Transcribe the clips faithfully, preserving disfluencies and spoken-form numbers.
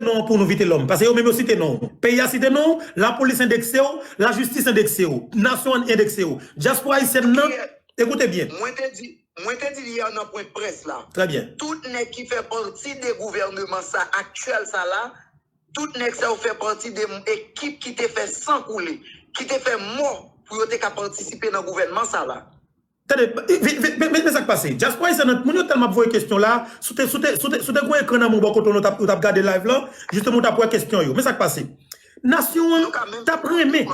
non pou nou, Vitelòm. Paske yo menm yo site non. Peyi a site non, lapolis endekse w, lajistis endekse w, nasyon an endekse w. Dyaspora ayisyèn nan, ekoute byen. Mwen te di, mwen te di l yè nan pwen près la. Trè byen. Tout nèg ki fè pati de gouvèneman sa aktyèl sa la, tout nèg sa yo fè pati de ekip ki te fè san koule, ki te fè mò pou yo te ka patisipe nan gouvènman sa la. Tande, men sa k pase. Dyaspora ayisyèn nan, moun yo tèlman ap voye kesyon la, si w te, si w te, si w te, si w te gen ekran nan men w bò kote w, w t ap, w t ap gade live lan, jisteman w t ap wè kesyon yo. Men sa k pase. Nasyon an t ap renmen.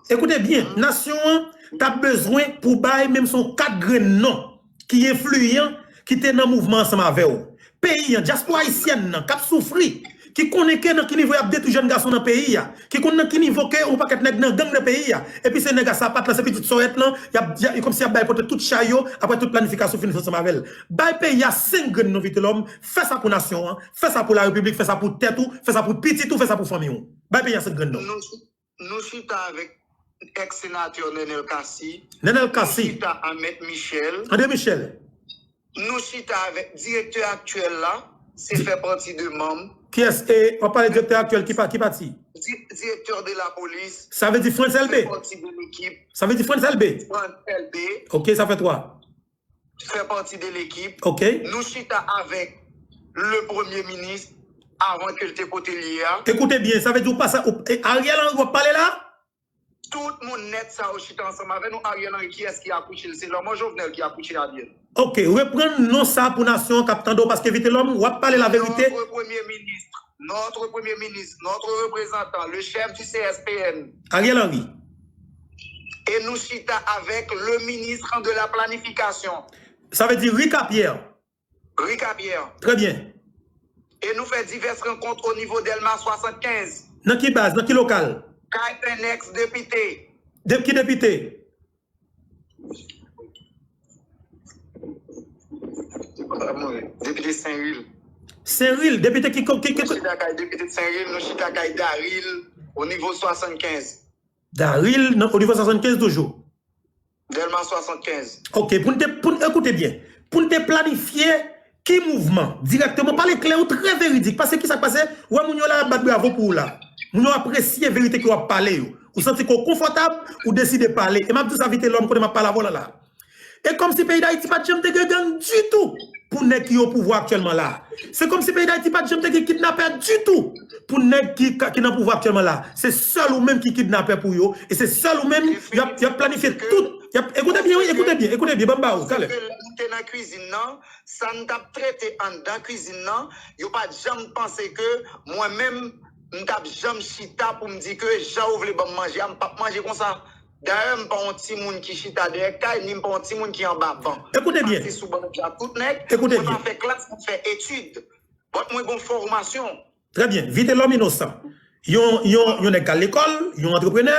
Ekoute byen, nasyon an t ap bezwen pou bay menm si yon kat grenn non ki enfliyan, ki te nan mouvman ansanm avè w. Peyi an, dyaspora ayisyèn nan, k ap soufri, ki konnen ke nan ki nivo y ap detwi jèn gason nan peyi a, ki konn nan ki nivo ke yon pakèt nèg nan gang nan peyi a, epi se nèg a sapat lan, se pitit sòyèt lan, y ap, y ap, kòmsi y ap bay pote tout chay yo, apre tout planifikasyon fin fèt ansanm avè l. Bay peyi a senk grenn non, Vitelòm, fè sa pou nasyon an, fè sa pou larepiblik, fè sa pou tèt ou, fè sa pou pitit ou, fè sa pou fanmi w. Bay peyi a senk grenn non. Nou chita avèk èks senatè Nenel Cassy. Nenel Cassy. Nou chita a Mèt Michel. André Michel. Nou chita avèk direktè aktyèl la, se fè pati de manm. Kiyès? E, w ap pale direktè aktyèl ki pa, ki pati? Di, direktè de la polis. Sa vle di Frantz Elbé? Fè pati de lekip. Sa vle di Frantz Elbé? Frantz Elbé. Ok, sa fè twa. Fè pati de lekip. Ok. Nou chita avèk le premye minis avan ke l te kote l ye a. Ekoute byen, sa vle di w pa sa, ou, e Ariel Henry w ap pale la? Tout moun nèt sa yo chita ansanm avè nou. Ariel Henry, kiyès ki akouche l? Se lanmò Jovenel ki akouche Ariel. Ok, reprann non sa pou nasyon an k ap tande w, paske Vitelòm, w ap pale laverite. Notre premier ministre, notre premier ministre, notre représentant, le chef du C S P N. Ariel Henry. E nou chita avèk le ministre de la planification. Sa vle di Ricapierre. Ricapierre. Trè byen. E nou fè divès rankont o nivo Dèlma swasannkenz. Nan ki baz, nan ki lokal? Kay en èks depite. De, ki depite? Depite Senril. Senril, depite ki, ki, ki, Nou chita kay depite Senril, nou chita kay Daril, o nivo swasannkenz. Daril, nan, o nivo swasannkenz toujou. Dèlma swasannkenz. Ok, pou n te, pou n, ekoute byen, pou n te planifye ki mouvman, dirèkteman, pale klè, ou trè veridik, paske ki sa k pase, ou wè moun yo la ap bat bravo pou ou la. Moun yo apresye verite ke w ap pale yo. Ou santi ke w konfòtab, ou deside pale. E m ap di w sa Vitelòm, kote m ap pale avè w la la. E kòmsi peyi Dayiti pa t janm te gen gang ditou pou nèg ki o pouvwa aktyèlman la. Se kòmsi peyi Dayiti pa t janm te gen kidnapè ditou pou nèg ki, ki nan pouvwa aktyèlman la. Se sèl ou menm ki kidnapè pou yo, e se sèl ou menm y ap, y ap planifye tout. Y ap, ekoute byen, wi, ekoute byen, ekoute byen, ban m ba ou, talè. Paske lè nou te nan kwizin nan, sa n t ap trete anndan kwizin nan, yo pa t janm panse ke mwen menm, m t ap janm chita pou m di ke jan yo vle ban m manje a, m p ap manje konsa. Dayè, m pa yon timoun ki chita dèyè kay, ni m pa yon timoun ki anba ban. Ekoute byen. M pase sou ban dja tout nèg. Ekoute Mwen byen. Pa fè klas, mwen fè etid. But mwen gon fòmasyon. Trè byen. Vitelòm Inosan. Yon, yon, yon nèg k al lekòl, yon antreprenè,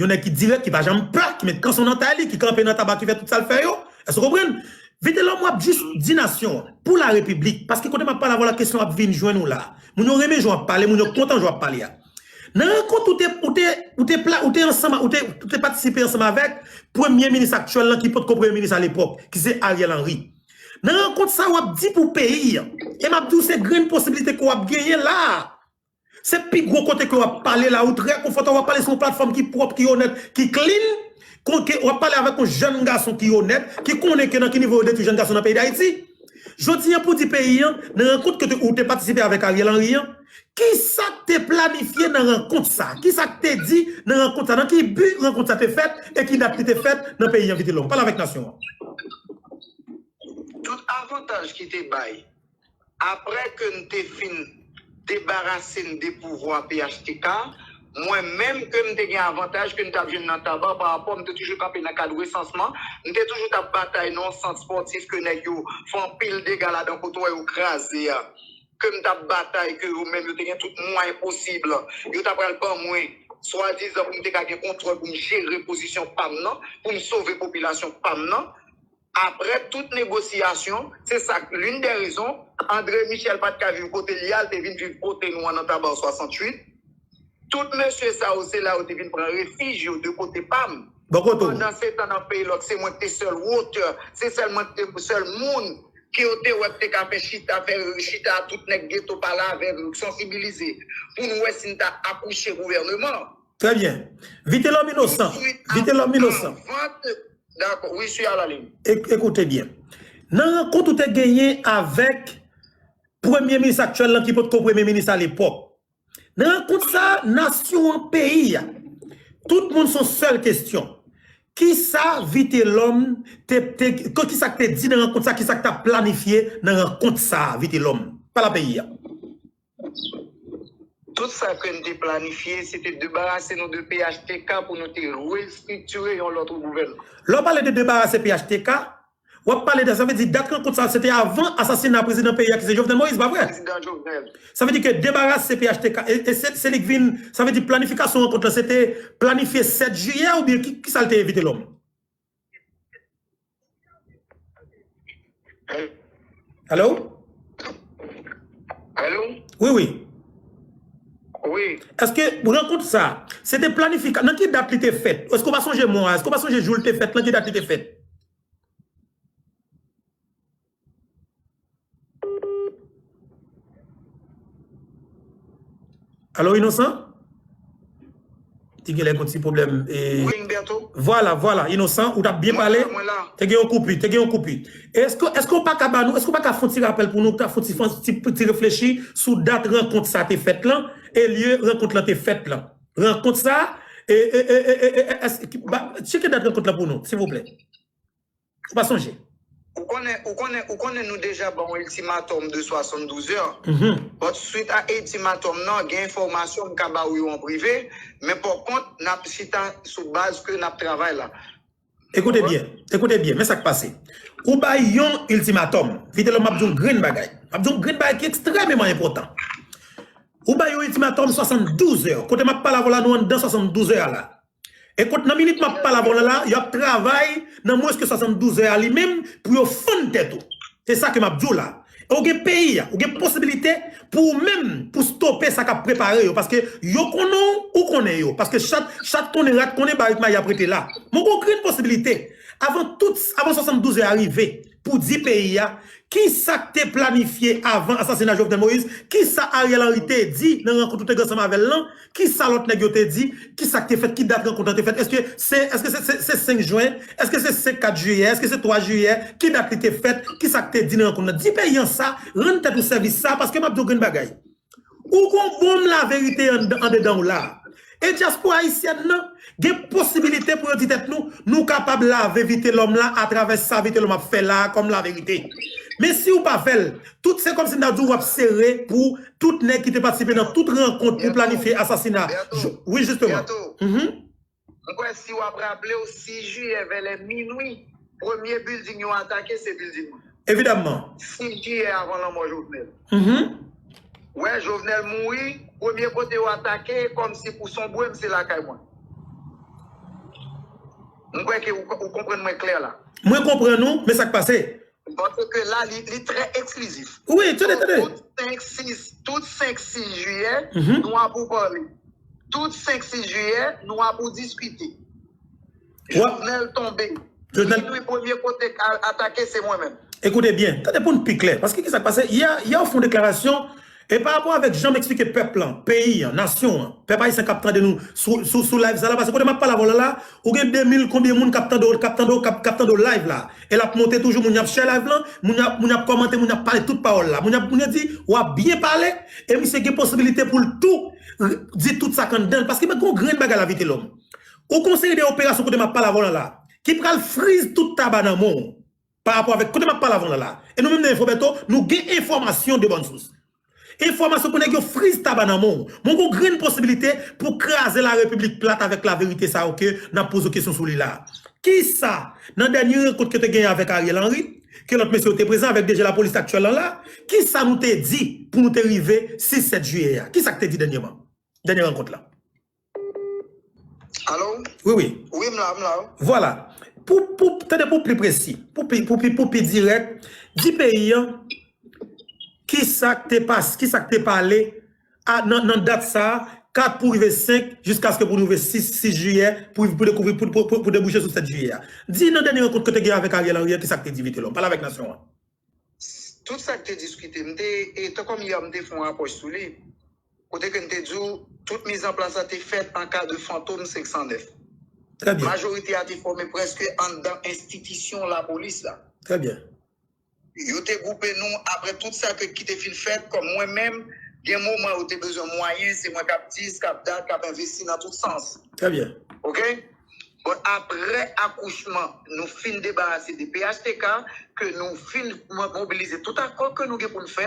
yon nèg ki dirèk, ki pa janm pè, ki met kanson nan tay li, ki kanpe nan taba, ki fè tout sa l fè yo. Èske w konprann? Vitelòm, w ap jis di nasyon an, pou larepiblik, paske kote m ap pale avè w la, kesyon ap vin jwenn ou la. Moun yo renmen jan w ap pale, moun yo kontan jan w ap pale a. Nan rankont ou te, ou te, ou te, pla- ou te ansanm, ou te, ou te patisipe ansanm avèk premye minis aktyèl lan ki potko premye minis alepòk, ki se Ariel Henry. Nan rankont sa w ap di pou peyi an, e m ap di w se grenn posiblite ke w ap genyen la a. Se pi gwo kote ke w ap pale la, ou trè konfòtab, w ap pale sou yon platfòm ki pwòp, ki onèt, ki clean, kon ke w ap pale avèk yon jèn gason ki onèt, ki konnen ke nan ki nivo yo detwi jèn gason nan peyi Dayiti. Jodi an pou di peyi an, nan rankont ke te, ou te patisipe avèk Ariel Henry an, kisa k te planifye nan rankont sa? Kisa k te di nan rankont sa? Nan ki bi rankont sa te fèt e ki dat li te fèt nan peyi an, Vitelòm? Pale avèk nasyon an. Tout avantaj ki te bay, apre ke n te fin debarase n de pouvwa P H T K, mwen menm ke m te gen avantaj ke n t ap jwenn nan Taba pa rapò m te toujou kanpe nan kad resansman, m te toujou t ap batay nan yon sant spòtif ke nèg yo fè anpil dega ladan kote w wè yo kraze a. Ke m t ap batay ke yo menm yo te gen tout mwayen posib. Yo ta pral ban mwen swadizan pou m te ka gen kontwòl pou m jere pozisyon pa m nan, pou m sove popilasyon pa m nan. Apre tout negosyasyon, se sa k l'une des raisons, André Michel pa t ka viv kote l ye a, l te vin viv kote nou an nan Taba swasanntuit. Tout mesye sa yo, se la yo te vin pran refij yo de kote pa m. Bò kote w. Pandansetan nan peyi lòk, se mwen ki te sèl wotè, se sèl mwen ki te sèl moun ke yo te wè k te ka fè chita, fè chita tout nèg geto pale avè l, sansibilize, pou n wè si n ta akouche gouvèneman. Trè byen. Vitelòm inosan. Vitelòm inosan. Dakò, wi, sou a la liy. Ekoute byen. Nan rankont ou te genyen avèk premye minis aktyèl lan ki potko premye minis alepòk. Nan rankont sa, nasyon an, peyi a, tout moun se yon sèl kesyon. Kisa Vitelòm te, te, kisa k te di nan rankont sa, kisa k t ap planifye nan rankont sa, Vitelòm? Pale a peyi a. Tout sa ke n te planifye, se te debarase nou de P H T K pou nou te restriktire yon lòt gouvènman. Lè w pale de debarase P H T K, w ap pale de, sa vle di dat rankont sa se te avan asasina prezidan peyi a ki se Jovenel Moïse, pa vre? Prezidan Jovenel. Sa vle di ke debarase P H T K, e, e se, se li k vin, sa vle di planifikasyon rankont lan se te planifye sèt jiyè oubyen ki, ki sa l te ye, Vitelòm? Alo? Alo? Wi, wi. Wi. Èske rankont sa, se te planifika, nan ki dat li te fèt? Èske w pa sonje mwa? Èske w pa sonje jou l te fèt? Nan ki dat li te fèt? Alo, Inosan? Te genlè gon ti pwoblèm. Wi, Berto. Vwala, vwala, Inosan, ou t ap byen pale. Te gen yon koupi, te gen yon koupi. Èske, èske w pa ka ba nou, èske w pa ka fè yon ti rapèl pou nou, ka fè yon ti, fè yon ti, ti reflechi sou dat rankont sa te fèt lan, e lye rankont lan te fèt lan? Rankont sa, e, e, e, e, e, e, èske, ba, tcheke dat rankont lan pou nou, silvouplè. Ou pa sonje? Ou konnen, ou konnen, ou konnen nou deja ba yon iltimatòm de swasanndouz è. But swit a iltimatòm nan, gen enfòmasyon m ka ba ou yo an prive, men pa kont, n ap chita sou baz ke n ap travay la. Ekoute byen, ekoute byen, men sa k pase. Ou bay yon iltimatòm, Vitelòm, m ap di yon grenn bagay. M ap di yon grenn bagay ki ekstrèmeman enpòtan. Ou bay yon iltimatòm swasanndouz è. Kote m ap pale avè w la, nou anndan swasanndouz è a la. E kot nan minit m ap pale avè w la, la, y ap travay nan mwens ke swasanndouz è a li menm pou yo fann tèt ou. Se sa ke m ap di w la. E ou gen peyi a, ou gen posibilite pou ou menm, pou stope sa k ap prepare yo. Paske yo konnen w, ou konnen yo. Paske chat, chat konnen rat, konnen barik mayi ap rete la. Men ou gen yon grenn posibilite. Avan tout, avan swasanndouz è a rive, pou di peyi a, kisa k te planifye avan asasina Jovenel Moïse, kisa Ariel Henry te di nan rankont ou te gen ansanm avè l lan, kisa lòt nèg yo te di, kisa k te fèt, ki dat rankont lan te fèt, èske se, èske se, se, se senk jen, èske se senk, kat jiyè, èske se twa jiyè, ki dat li te fèt, kisa k te di nan rankont lan? Di peyi an sa, rann tèt ou sèvis sa, paske m ap di w grenn bagay. Ou gon bonm laverite andedan w la. E dyaspora ayisyèn nan gen posibilite pou yo di tèt nou, nou kapab lave Vitelòm la atravè sa Vitelòm ap fè la a kòm laverite. Men si w pa fè l, tout se kòmsi m ta di w w ap sere pou tout nèg ki te patisipe nan tout rankont pou planifye asasina. Wi, jisteman. M kwè si w ap raple w, sis jiyè vè lè minwi, premye bilding yo atake se bilding mwen. Evidamman. Sis jiyè avan lanmò Jovenel. Mhm. Wè, Jovenel mouri, premye kote yo atake, kòmsi pou sonbre m, se lakay mwen. M kwè ke ou, ou konprann mwen klè la. Mwen konprann ou, men sa k pase? Paske la, li, li trè eksklizif. Wi, tande, tande. Tout senk, sis, tout senk, sis jiyè, nou ap pou pale. Tout senk, sis jiyè, nou ap pou diskite. Jovenel tonbe. Jovenel. Minwi, premye kote k al atake, se mwen menm. Ekoute byen, tande pou n pi klè. Paske kisa k pase? Yè, yè w fè yon deklarasyon, e pa rapò avèk jan m eksplike pèp lan, peyi an, nasyon an, pèp ayisyen k ap tande nou sou, sou, sou live sa la, paske kote m ap pale avè w la la, ou gen de mil konbyen moun k ap tande w, k ap tande w, k ap, k ap tande w live la. E l ap monte toujou, moun y ap share live lan, moun y ap, moun y ap kòmante, moun y ap pale tout pawòl la. Moun y ap, moun yo di, w ap byen pale, e misye gen posibilite pou l tou di tout sa k anndan l. Paske mwen gen yon grenn bagay la, Vitelòm. Ou gen yon seri de operasyon kote m ap pale avè w lan la, ki pral friz tout taba nan men w. Pa rapò avèk kote m ap pale avè w lan la. E nou menm nan Info Bertho, nou gen enfòmasyon de bòn sous. Enfòmasyon pou nèg yo friz taba nan men w. Mwen gen yon grenn posibilite pou kraze larepiblik plat avèk laverite sa yo ke n ap poze w kesyon sou li la. Kisa, nan dènye rankont ke te genyen avèk Ariel Henry, ke lòt mesye yo te prezan avèk DG lapolis aktyèl lan la, kisa nou te di pou nou te rive sis, sèt jiyè a? Kisa k te di dènyèman? Dènye rankont la. Alo? Wi, wi. Wi, m la, m la. Vwala. Pou, pou, tande pou pi presi, pou pi, pou pi, pou pi dirèk, di peyi an, kisa k te pas, kisa k te pale a, nan, nan dat sa a, kat pou rive senk, jiskaske pou rive sis, sis jiyè, pou, pou dekouvri, pou, pou, pou, pou debouche sou sèt jiyè a. Di nan dènye rankont ke w te gen avèk Ariel Henry an, kisa k te di Vitelòm? Pale avèk nasyon an. Tout sa k te diskite, m te, e, tankou yè, m te fè yon apwòch sou li. Kote ke m te di w, tout mizanplas la te fèt an ka de Fantom senk san nèf. Trè byen. Majorite a te fòme prèske anndan enstitisyon lapolis la. Trè byen. Yo te gwoupe nou apre tout sa ke, ki te fin fèt, kòm mwen menm, gen moman yo te bezwen mwayen, se mwen k ap dis, k ap dat, k ap envesti nan tout sans. Trè byen. Oke? Bon, apre akouchman, nou fin debarase de P H T K, ke nou fin mo- mobilize tout akò ke nou gen pou n fè,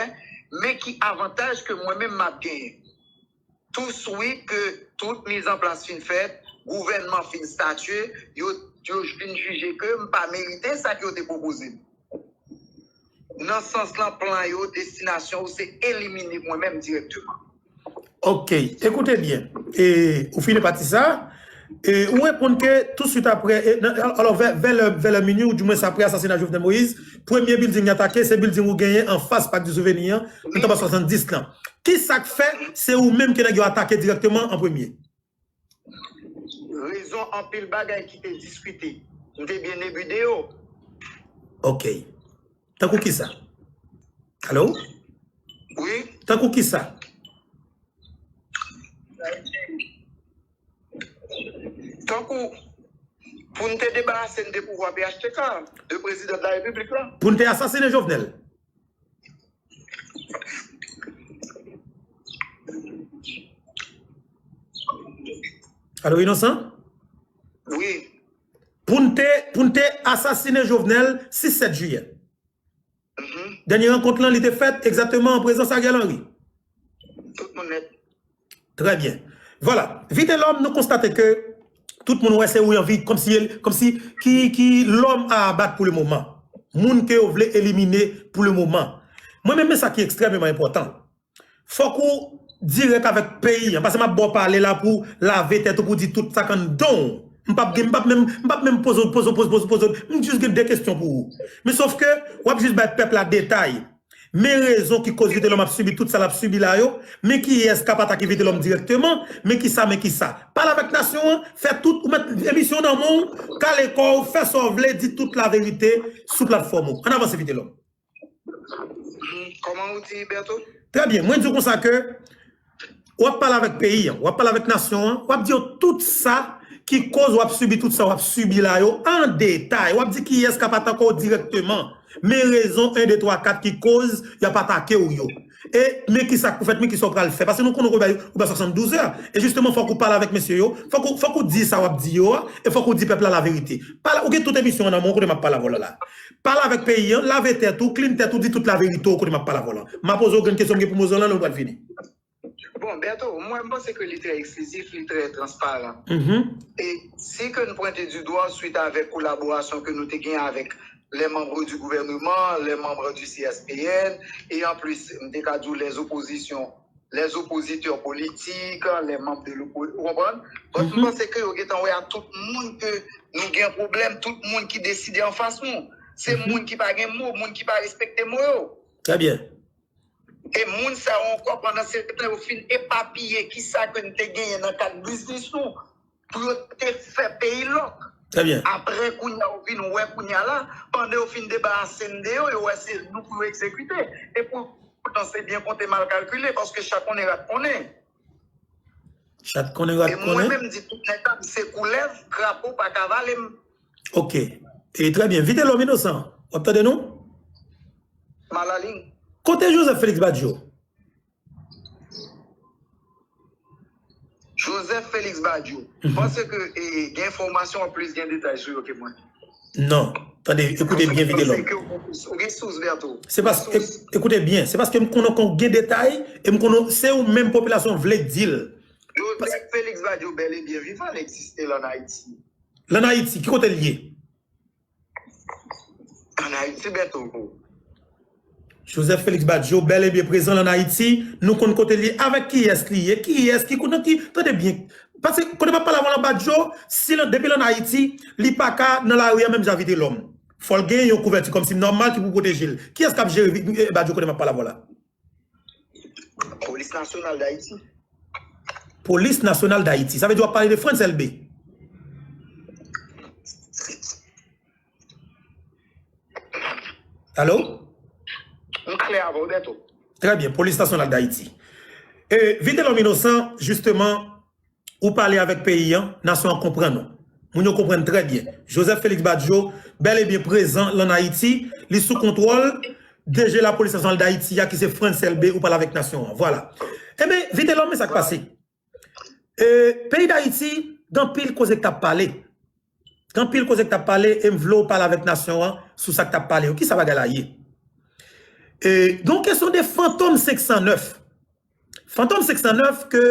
men ki avantaj ke mwen menm m ap genyen. Tou swi ke tout mizanplas fin fèt, gouvènman fin statye, yo, yo fin jije ke m pa merite sa ke yo te pwopoze m. Nan sans lan, plan yo, destinasyon yo, se elimine mwen menm dirèkteman. Ok, ekoute byen. E, ou fini pati sa. E, ou reponn ke tou swit apre, e, nan- alò, vè, vè lè, vè lè minui, ou di mwens apre asasina Jovenel Moïse, premye building atake, se building ou genyen anfas Parc du Souvenir an, nan tanba swasanndis lan. Ki sa k fè se ou menm ke nèg yo atake dirèkteman an premye? Rezon anpil bagay ki te diskite. M te byen ebri de yo. Ok. Tankou ki sa? Alo? Wi. Tankou ki sa? Tankou pou n te debarase n de pouvwa P H T K, de prezidan de la repiblik la. Pou n te asasine Jovenel. Alo, Inosan? Wi. Pou n te, pou n te asasine Jovenel sis sèt jiyè. Mhm. Dènye rankont lan, li te fèt egzakteman an prezans Ariel Henry. Tout moun nèt. Trè byen. Vwala. Vitelòm, nou konstate ke tout moun wè se ou anvi, kòmsi, kòmsi ki, ki lòm a abat pou le moman. Moun ke yo vle elimine pou le moman. Mwen menm, men sa ki ekstrèmeman enpòtan. Fòk ou dirèk avèk peyi an. Paske m ap ba w pale la pou lave tèt ou, pou di tout sa k anndan w. M p ap gen, m p ap menm, m p ap menm poze, poze, poze, poze, poze. M jis gen de kesyon pou ou. Men sòf ke w ap jis bay pèp la detay. Men rezon ki koz Vitelòm ap sibi tout sa l ap sibi la yo. Men kiyès k ap atake Vitelòm dirèkteman. Men kisa, men kisa. Pale avèk nasyon an, fè tout, ou met emisyon nan men w, kale kò w, fè sa w vle, di tout laverite sou platfòm ou. Ann avanse, Vitelòm. Kòman ou di, Berto? Trè byen. Mwen di w konsa ke w ap pale avèk peyi an, w ap pale avèk nasyon an, w ap di yo tout sa ki koz w ap sibi tout sa w ap sibi la yo an detay. W ap di kiyès k ap atake w dirèkteman. Men rezon en, de, twa, kat ki koz y ap atake w yo. E men kisa k pou fèt, men kisa w pral fè. Paske nou konnen w bay, w bay swasanndouz è. E jisteman, fòk ou pale avèk mesye yo. Fòk ou, fòk ou di sa w ap di yo a. E fòk ou di pèp la laverite. Pale, ou gen tout emisyon an nan men w kote m ap pale avè w la. Pale avèk peyi an, lave tèt ou, clean tèt ou, di tout laverite w kote m ap pale avè w la. M a poze w grenn kesyon m gen pou m poze w la, lè nou pral fini. Bon, Berto, mwen, m panse ke li trè eksklizif, li trè transparan. Mhm. E si ke n pwente di dwa swit avèk kolaborasyon ke nou te gen avèk les membres du gouvernement, les membres du C S P N, e an plis, m te ka di w les oppositions, les oppositeurs politiques, les membres de l'opposition, ou konprann? But m Mhm. panse ke yo gentan wè a tout moun ke nou gen pwoblèm, tout moun ki deside anfas nou. Se Mhm. moun ki pa gen mo, moun ki pa respekte mo yo. Trè byen. E moun sa yo ankò, pandan se tan yo fin epapiye kisa ke n te genyen nan kad biznis nou, pou yo te fè peyi lòk. Trè byen. Apre kounye a, yo vin wè kounye a la, pandan yo fin debarase n de yo, yo wè se nou pou yo egzekite. E poutan se byen konte mal kalkile, paske chat konnen rat konnen. Chat konnen rat konnen. E mwen menm di tout nèg la, m se koulèv, krapo pa ka vale m. Ok. E trè byen. Vitelòm Inosan, w ap tande nou? M a la liy. Kote Joseph Félix Badio? Joseph Félix Badio. M panse ke e, gen enfòmasyon an plis, gen detay sou yo ke mwen. Non. Tande, ekoute byen, Vitelòm. Ou gen sous, Berto. Se pas, ek- ekoute byen, se paske m konnen kon gen detay, e m konnen se ou menm popilasyon vle di l. Joseph Félix Badio bèl e byen vivan, l egziste la an Ayiti. L an Ayiti, ki kote l ye? An Ayiti, Berto. Joseph Félix Badio, bèl e byen prezan l an Ayiti, nou konn kote l ye, avèk kiyès li ye, kiyès ki konnen ki, tande byen. Paske kote m ap pale avè w la, Badio, si l, depi l an Ayiti, li pa ka nan lari a menm jan Vitelòm. Fò l gen yon kouvèti kòmsi nòmal ki pou pwoteje l. Kiyès k ap jere Vi- eh, Badio kote m ap pale avè w la? Polis Nasyonal Dayiti. Polis Nasyonal Dayiti. Sa vle di w ap pale de Frantz Elbé. Alo? klè avè w, Bèto. Trè byen, Polis Nasyonal Dayiti. E, Vitelhomme Innocent, jisteman, ou pale avèk peyi an, nasyon an konprann ou. Moun yo konprann trè byen. Joseph Félix Badio, bèl e byen prezan lan Ayiti, li sou kontwòl D G Lapolis Nasyonal Dayiti a, ki se Frantz Elbé, ou pale avèk nasyon an. Vwala. Ebyen, Vitelhomme, men sa k pase. E, peyi Dayiti, gen anpil koze k t ap pale. Gen anpil koze k t ap pale, e m vle w pale avèk nasyon an sou sa k t ap pale yo. Kisa bagay la ye? E, gen yon kesyon de Fantom senk san nèf. Fantom senk san nèf ke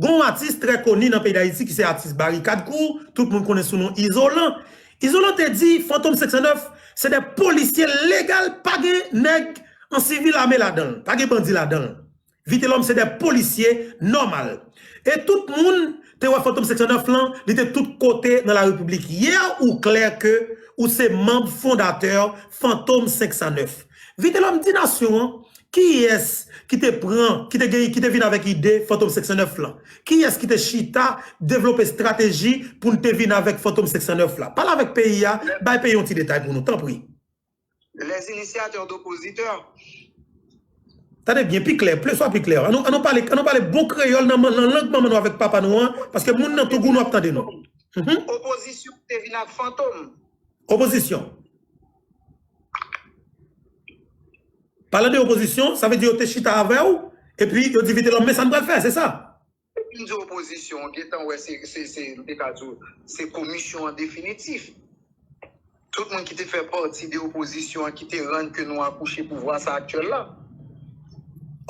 gen yon atis trè koni nan peyi Dayiti ki se atis Barikad Crew, tout moun konnen sou non Izolan. Izolan te di Fantom senk san nèf se de polisye legal, pa gen nèg an sivil ame ladan l, pa gen bandi ladan l. Vitelhomme se de polisye nòmal. E tout moun te wè Fantom senk san nèf lan, li te tout kote nan la repiblik. Yè ou klè ke ou se manm fondatè Fantom senk san nèf. Vitelhomme, di nasyon an, kiyès ki te pran, ki te gen, ki te vin avèk ide Fantom senk san nèf lan? Kiyès ki te chita, devlope estrateji pou n te vin avèk Fantom senk san nèf la? Pale avèk peyi a, bay peyi yon ti detay pou nou, tanpri. Les initiateurs d'oppositeurs. Tande byen, pi klè, ple swa pi klè. An nou, an nou pale, an nou pale bon kreyòl nan, nan lang manman nou avèk papa nou an, paske moun nan Tougou nou ap tande nou. Mhm. Opozisyon te vin ak Fantom. Opozisyon. Pale de opozisyon, sa vle di yo te chita avè w, epi yo di Vitelhomme, men sa n pral fè, se sa. Depi m di opozisyon, gentan wè se, se, se, m te ka di w, se komisyon an definitif. Tout moun ki te fè pati de opozisyon an ki te rann ke nou akouche pouvwa sa aktyèl la.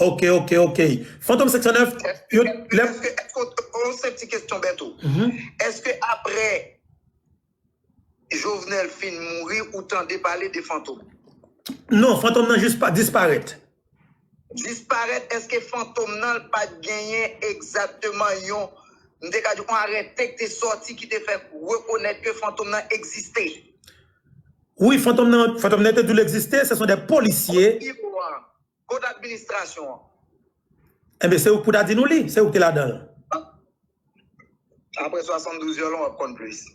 Ok, ok, ok. Fantom senk san nèf, yo, lè Èske, èske, yon senp ti kesyon, Bèto. Èske apre Jovenel fin mouri, ou tande pale de Fantom? Non, Fantom nan jis pa disparèt. Disparèt, èske Fantom nan pa t genyen egzakteman yon, m te ka di, yon arete ki te sòti ki te fè rekonèt ke Fantom nan egziste? Wi, Fantom nan, Fantom nan te di l egziste, se son de polisye. Kot administrasyon an? Enben, se ou k pou ta di nou li, se ou k te ladan l. Apre swasanndouz yè lan, w ap konn plis.